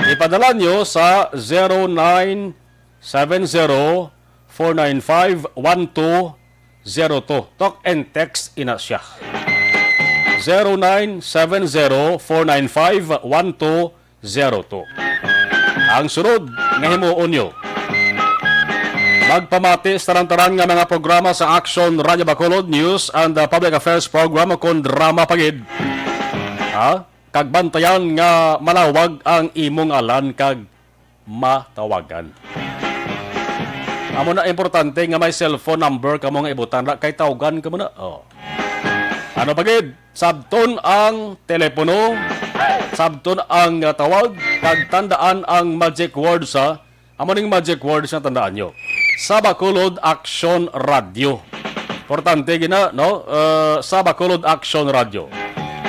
Ipadala nyo sa zero nine seven zero four nine five one two zero two. Talk and text ina siya. Zero nine seven zero four nine five one two zero two. Ang sunod nga himuon nyo, magpamati sa tanan-tanan nga mga programa sa Action Radio Bacolod, News and, uh, Public Affairs Program, o kon drama pa gid. Ha? Kag bantayan nga malawag ang imong ngalan kag matawagan. Amo na importante nga may cellphone number kamo nga ibutang ra kay tawgan kamo na. Oh. Ano pa gid? Sabton ang telepono, sabton ang, ah, tawag, kag tandaan ang magic words, ha. Amo ning magic words nga tandaan nyo. Sa Bacolod Action Radio. Importante gina, no? Uh, sa Bacolod Action Radio.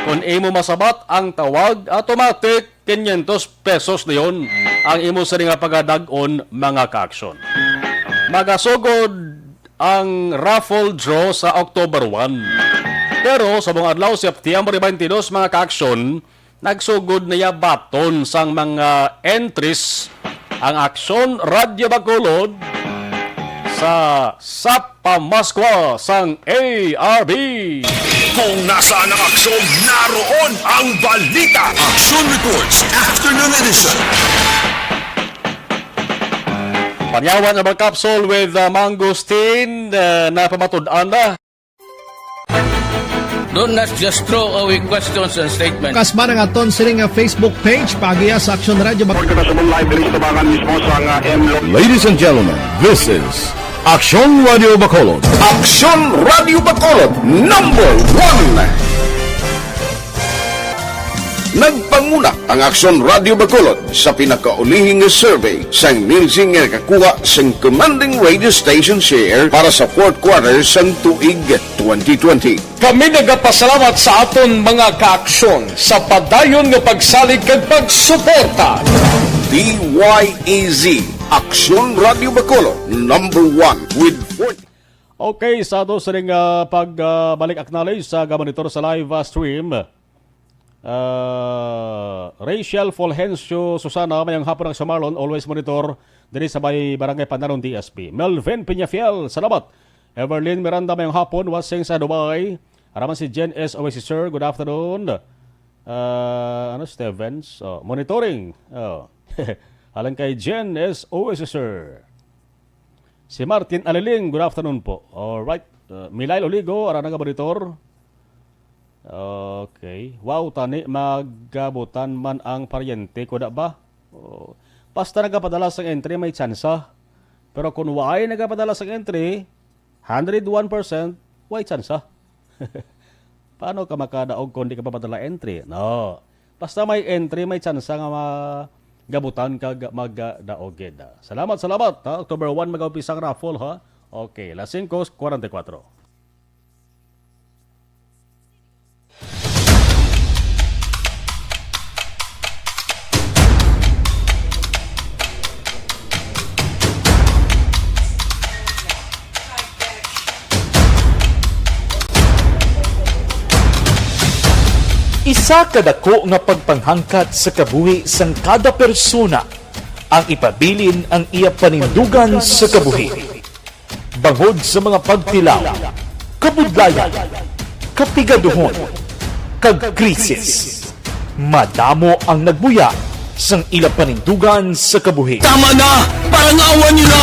Kung imo masabat ang tawag, automatic quinientos pesos na yon ang imo sini nga pagadag-on, mga ka-aksyon. Magasugod ang raffle draw sa October one. Pero sa mga adlaw, September twenty-two, mga ka-aksyon, nagsugod na ya baton sang mga entries ang Aksyon Radyo Bacolod sa Sap Pamaskwa sang A R B. Kung nasaan ang aksyon, naroon ang balita. Action Reports, Afternoon Edition. Panyawan ang mga capsule with, uh, mangosteen, uh, na pamatud-an na. Do not just throw away questions and statements. Kasman ang aton sini nga Facebook page, paagiya sa Aksyon Radyo Bacolod. Report ka sa live diri sa tabangan mismo sa nga M Lo- Ladies and gentlemen, this is Aksyon Radio Bacolod. Aksyon Radio Bacolod, number one. Nagpanguna ang Aksyon Radio Bacolod sa pinakaulihing nga survey sang Nielsen nga nakakuha sang commanding radio station share para sa fourth quarter sang tuig twenty twenty. Kami nagapasalamat sa aton mga kaaksyon sa padayon nga pagsalig kag pagsuporta. D Y E Z, Aksyon Radio Bacolod, number one with forty. Okay, sa ato sining, ah, pag, ah, balik acknowledge sa gamonitor sa live, ah, stream. Ah, Rachel Fulgencio Susana, mayong hapon ang sa Marlon, always monitor diri sa may Barangay Pananon, D S P. Melvin Peñafiel, salamat. Everlyn Miranda, mayong hapon, watching sa Dubai. Araman si Jen S. Oasis, sir. Good afternoon. Ah, ano, Stevens? Oh, monitoring. Oh. Alang kay Jen S. Oasis, sir. Si Martin Aliling, good afternoon po. Alright. Uh, Milail Oligo, ara nga monitor. Okay. Wow, tani magabutan man ang paryente ko, da ba? Oh. Basta nagapadala sang entry, may tsansa. Pero kung way nagapadala sang entry, hundred one percent, way tsansa. Paano ka makadaog kung di ka papadala entry? No. Basta may entry, may tsansa nga ma-, gabutan ka ga-, magdaog gid. Salamat, salamat, ha. October one, mag-umpisa ang raffle, ha. Okay, las singko cuarenta y cuatro. Isa ka dako nga pagpanghangkat sa kabuhi sang kada persona ang ipabilin ang iya panindugan sa kabuhi. Bangod sa mga pagtilaw, kabudlayan, kapigaduhon, kag krisis, madamo ang nagbuya sang ila panindugan sa kabuhi. Tama na! Parangawan niyo na!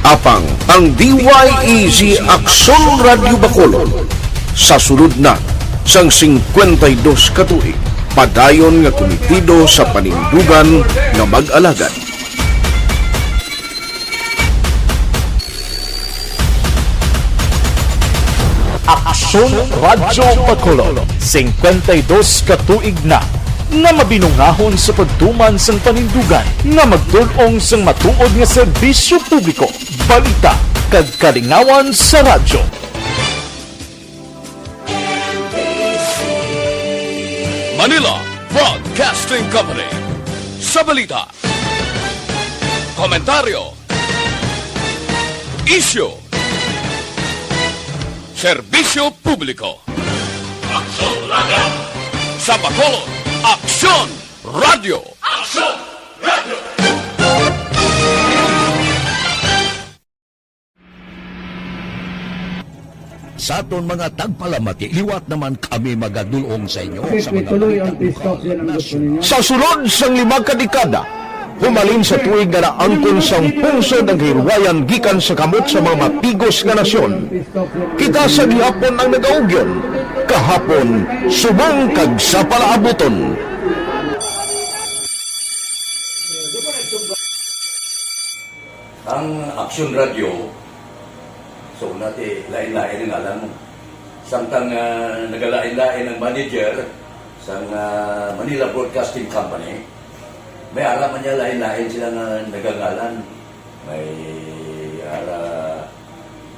Apang ang D Y E Z Aksyon Radyo Bacolod, sa sulod na sang singkwenta y dos ka tuig, padayon nga kumitido sa panindugan nga mag-alagad. Aksyon Radyo Bacolod, singkwenta y dos ka tuig na nga mabinungahon sa pagtuman sang panindugan nga magtul-ong sang matuod nga serbisyo publiko, balita, kag kalingawan sa radyo. Manila Broadcasting Company. Sa balita, komentaryo, isyu, serbisyo publiko. Aksyon Radyo. Sa Bacolod, Aksyon Radyo. Aksyon Radyo. Sa aton mga tagpalamati, liwat naman kami magadul-ong sa inyo sa mga balita. Sa sulod sang lima ka dekada, humalin sa tuig nga naangkon sang pungsod ang kahilwayan gikan sa kamot sa mga mapigos nga nasyon, kita sa gihapon ang nagaugyon, kahapon, subong kag sa palaabuton. Ang Action Radio, so, nati, lain-lain ang ngalan mo. Samtang, ah, nagalain-lain ang manager sang, ah, Manila Broadcasting Company, may ara man niya lain-lain sila nga nagangalan. May ara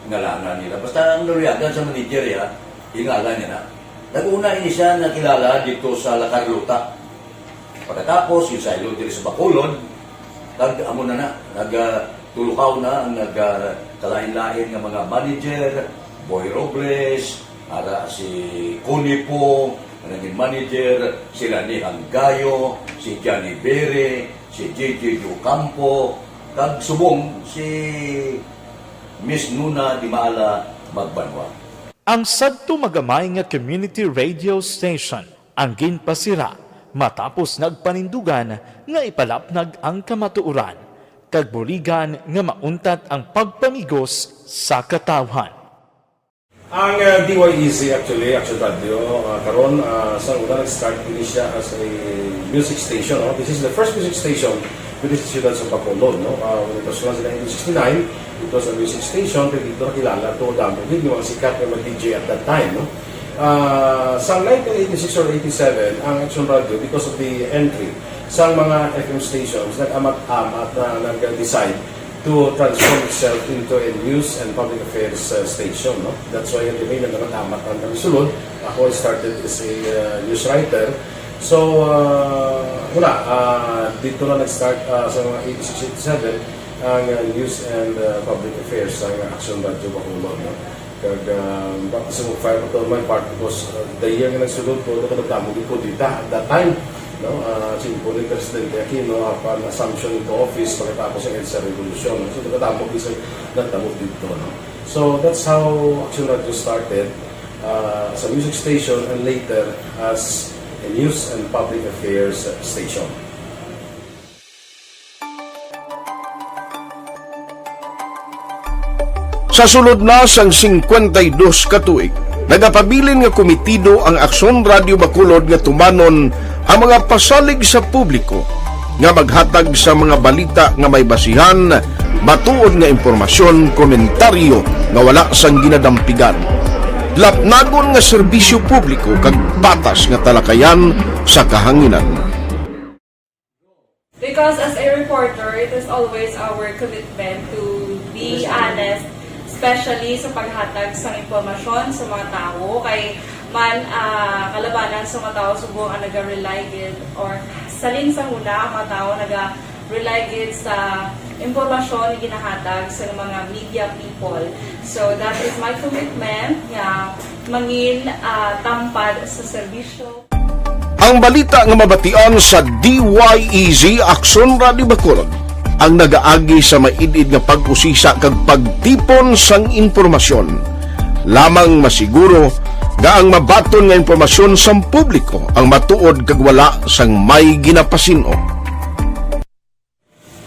ngalanan nila. Basta ang naluyagan sa manager, ya, ingalan niya na. Nag-una ini siya nakilala dito sa La Carlota. Pagkatapos, yung saylo diri sa Bacolod, nag-, amo na na, nag, ah, tulukaw na ang nag, ah, kalain-lain nga mga manager, Boy Robles, ara si Connie Pong, nga naging manager, sila ni Hanggayo, si Johnny Bere, si J J Ocampo, kag subong si Miss Nuna Di Maala Magbanwa. Ang sadto magamay nga community radio station ang ginpasira matapos nagpanindugan nga ipalapnag ang kamatuoran kag buligan nga mauntat ang pagpamigos sa katawhan. Ang, uh, D Y E Z, actually, Action Radio, uh, karon, uh, sa una nag-start ini siya as a music station, no? This is the first music station with the Siyudad sa Bacolod, no? Uh, when it was launched in nineteen sixty-nine, it was a music station, kay dito nakilala to, damo gid yung mga sikat nga mga D J at that time, no? Ah, sa nineteen eighty-six or eighty-seven, ang Action Radio, because of the entry sa mga F M stations, nag-amat-amat na nag-decide to transform itself into a news and public affairs, uh, station, no? That's why, di ba, nag-amat-amat ang kami sulod. Ako, I started as a, uh, news writer. So, uh, wala, uh, dito na nag-start, uh, sa mga eighty-six, eighty-seven, ang, uh, news and, uh, public affairs sa Action Radio Bacolod, no? Kag, ah, back sa mag-fire pa to my part because, ah, the year nga nagsulod ko, ako nagdamo gid kudeta at that time, no? Ah, simple ni Presidente Aquino, upon assumption into office, pagkatapos ang EDSA Revolution, no? So, nagdamo gid sa nagdamo dito, no? So, that's how Action Radio started, ah, as a music station and later as a news and public affairs station. Sa sulod na sang singkwenta y dos ka tuig, nagapabilin nga komitido ang Aksyon Radio Bacolod nga tumanon ang mga pasalig sa publiko nga maghatag sa mga balita nga may basihan, matuod nga impormasyon, komentaryo nga wala sang ginadampigan, lapnagon nga serbisyo publiko kag patas nga talakayan sa kahanginan. Because as a reporter, it is always our commitment to be honest, especially sa paghatag sang impormasyon sa mga tawo. Kay man, ah, kalabanan sa mga tawo subong ang naga-rely gid, or salin sa huna ang mga tawo naga-rely gid sa impormasyon nga ginahatag sa mga media people. So that is my commitment nga mangin, ah, tampad sa serbisyo. Ang balita nga mabatian sa D Y E Z Aksyon Radio Bacolod ang nagaagi sa maid-id nga pag-usisa kag pagtipon sang impormasyon. Lamang masiguro nga ang mabaton nga impormasyon sang publiko ang matuod kag wala sang may ginapasin-o.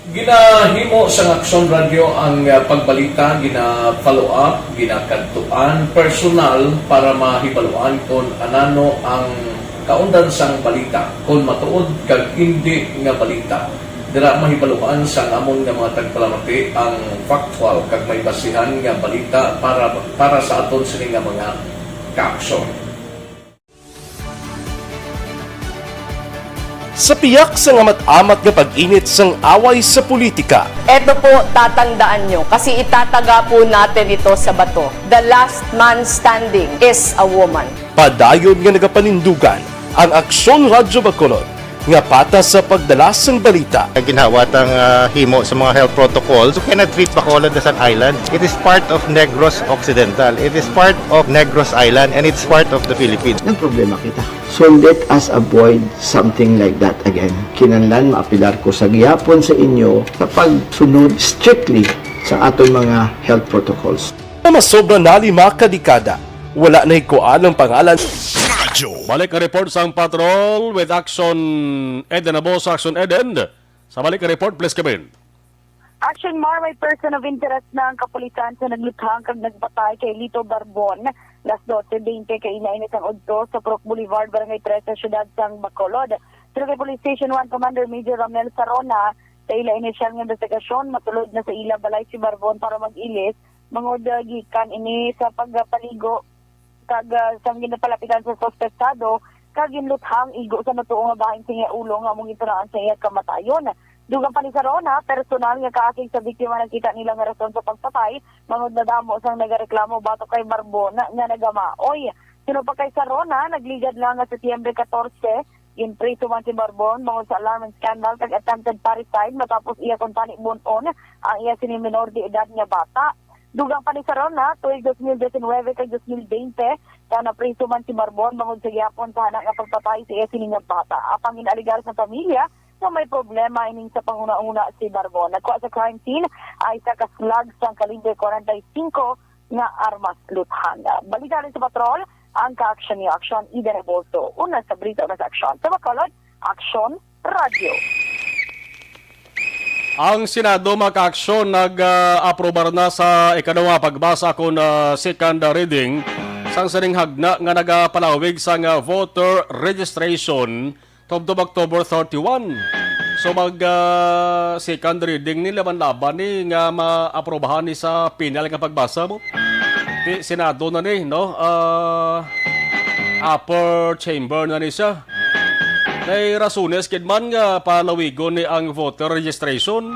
Ginahimo sang Aksyon Radio ang, ah, pagbalita, gina-follow up, ginakadtuan personal para mahibaluan kon anano ang kaundan sang balita, kon matuod kag indi nga balita. Dira mahibaluan sang amon nga mga tagpalamati ang factual kag may basihan nga balita para, para sa aton sini nga mga kaaksyon. Sa piyak sang amat-amat nga pag-init sang away sa politika, Eto po, tatandaan nyo, kasi itataga po natin ito sa bato. The last man standing is a woman. Padayon nga nagapanindugan ang Aksyon Radyo Bacolod nga patas sa pagdala sang balita. Ginhawat ang, ah, himo sa mga health protocols. You cannot treat Bacolod as an island. It is part of Negros Occidental. It is part of Negros Island, and it's part of the Philippines. Nagproblema kita. So let us avoid something like that again. Kinahanglan maapelar ko sa gihapon sa inyo sa pagsunod strictly sa aton mga health protocols. Nga masobra na lima ka dekada, wala nahikuan ang pangalan. Balik ang report sang patrol with Action Eden. Abo sa Action Eden. Sa balik ang report, please, Kevin. Action Mar, may person of interest na ang kapulisan sa nagluthang kag nagpatay kay Lito Barbon. Las dose veinte kaina ini sang udto sa Purok Boulevard, Barangay Tres, sa siyudad sang Bacolod. Pero kay Police Station one Commander Major Ramel Sarona, Sa ila inisyal nga investigasyon, matulod na sa ila balay si Barbon para mag-ilis, bangod, ah, gikan ini sa pagpaligo kag, ah, sang ginapalapitan sa suspetsado, kag ginluthang igo sa matuo nga bahin sa iya ulo nga amo gintunaan sa iya kamatayon. Dugang pa ni Sarona, personal nga kaakig sa biktima nagkita nila nga rason sa pagpatay, bangod nadamo sang nagareklamo batok kay Barbon nga nagamaoy. Suno pa kay Sarona, nagligad lang nga Setyembre katorse, ginpriso man si Barbon bangod sa alarm and scandal kag attempted parricide matapos iya kuntani bun-on ang iya sini minor de edad nga bata. Dugang pa ni Sarona, tuig dos mil diecinuebe kag dos mil veinte, sa napriso man si Barbon bangod sa gihapon sa hana nga pagpatay sa iya sini nga bata. Apang gin-alegar sa pamilya nga may problema ining sa panghunahuna si Barbon. Nagkuha sa crime scene ang isa ka slug sang kalibre forty-five nga armas luthang. Balita rin sa patrol, ang ka-action ni Action, Eden Abolso. Una sa balita, una sa aksyon. Sa Bacolod, Action Radio. Ang Senado, mga ka-aksyon, nag-aprobar na sa ikaduha nga pagbasa kon, ah, second reading sang sining hagna nga nagapalawig sang, ah, voter registration tubtob October thirty-one. So mag, ah, second reading ni, laban-laban ni nga maaprobahan ni sa final nga pagbasa mo. Ti Senado na ni, no? Ah, upper chamber na ni siya. May rasones gid man nga palawigon ni ang voter registration.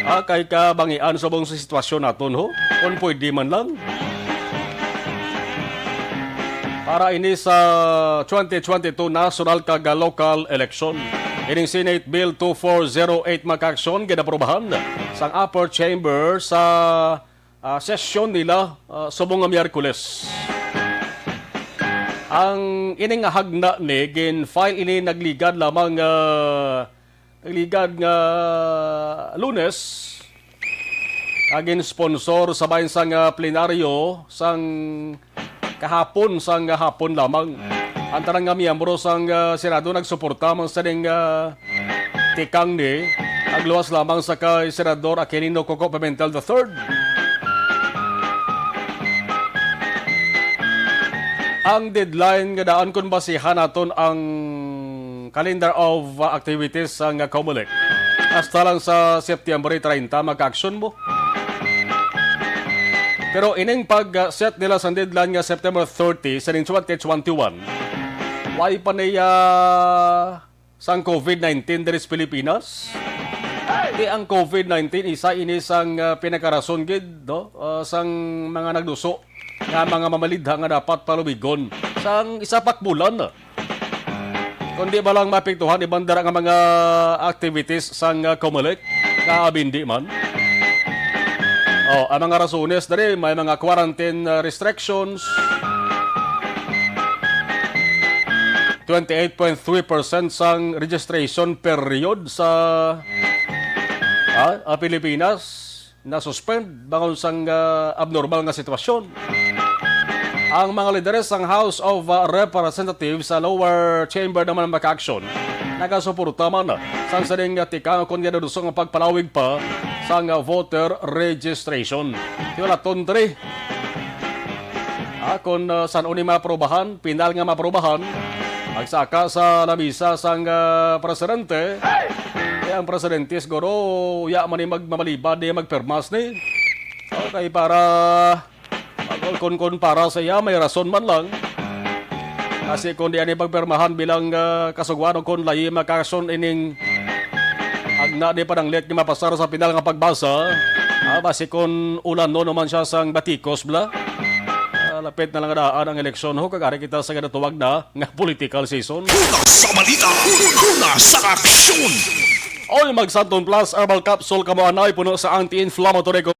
Ah, kay kabangian subong sa sitwasyon naton, ho, kung pwede man lang. Para ini sa twenty twenty-two national kag local election. Ining Senate Bill two four zero eight, mga ka-aksyon, ginaprobahan sang upper chamber sa, ah, sesyon nila, ah, subong nga Miyerkules. Ang ining hagna ni gin-file ini nagligad lamang, ah, nagligad nga Lunes, nga gin-sponsor sa bahin sang, ah, plenaryo sang kahapon, sang hapon lamang. Ang tanan nga miyembro sang, ah, Senado nagsuporta man sa ning, ah, tikang ni, ang luwas lamang sa kay Senador Aquilino Coco Pimentel the third. Ang deadline nga daan, kung basihan naton ang calendar of, uh, activities sang, uh, Comelec, hasta lang sa September treinta, mga ka-aksyon mo. Pero ining pag-set nila sang deadline nga September thirty sa ning twenty twenty-one, wala pa niya sang covid nineteen diri sa Pilipinas. Di ang covid nineteen isa ini sang, uh, pinakarason gid, no? Uh, sang mga nagduso nga mga mamalidha nga dapat palubigon sang isa pa ka bulan. Kundi ba lang maapektuhan iban dira nga mga activities sang, ah, Comelec nga abindi man? Oh, ang mga rasones diri, may mga quarantine, ah, restrictions. Twenty-eight point three percent sang registration period sa, ah, ah, Pilipinas nasuspend bangod sang, ah, abnormal nga sitwasyon. Ang mga lideres sang House of, ah, Representatives sa lower chamber naman, mga ka-aksyon, nagasuporta man sang sining, ah, tikang kon ginaduso nga pagpalawig pa sang, ah, voter registration. Hiwalaton diri, ah, kon, ah, san-o ni maaprobahan, pinal nga maaprobahan, magsaka sa lamisa sang, ah, presidente. Eh, ang presidente siguro, ya man ni magmamalibad, di magpirmas ni. Okay, para, kon, kon para sa iya, may rason man lang. Kasi kung di ani pagpirmahan bilang, ah, kasugwan o kung layi makason ining agna di pananglit nga mapasar sa pinal nga pagbasa, ah, basi kung ulan no naman siya sang batikos bla. Ah, lapit na lang daan ang eleksyon ho, kag ari kita sa ginatuwag na nga political season. Una sa balita, una sa aksyon. Oy, mag Santon Plus Herbal Capsule kamo anay, puno sa anti-inflammatory.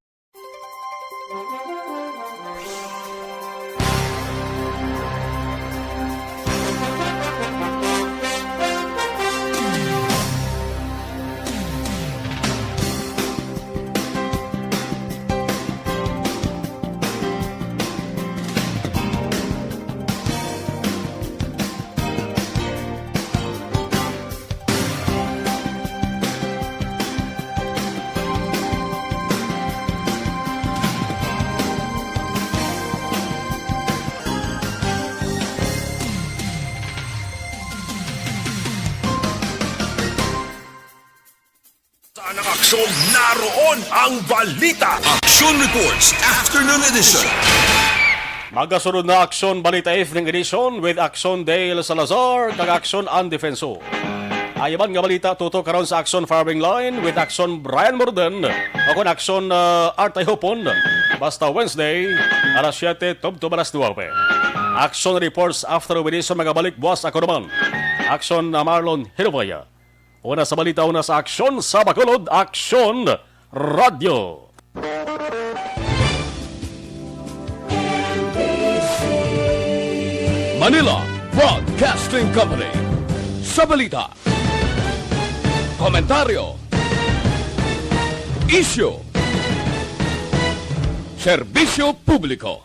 Naroon ang balita. Action Reports Afternoon Edition. Magasunod na Aksyon Balita Evening Edition with Aksyon Dale Salazar kag Aksyon Ann Defensor. Ayaban nga balita tutok karon sa Aksyon Firing Line with Aksyon Brian Morden o kon Aksyon, ah, Art Ayhopon. Basta Wednesday, alas siyete tubtob alas nuwebe. Aksyon Reports Afternoon Edition magabalik buwas ako naman. Aksyon na Marlon Hilobaya. Una sa balita, una sa Aksyon sa Bacolod, Aksyon Radyo. Manila Broadcasting Company. Sa balita, komentaryo, isyu, serbisyo publiko.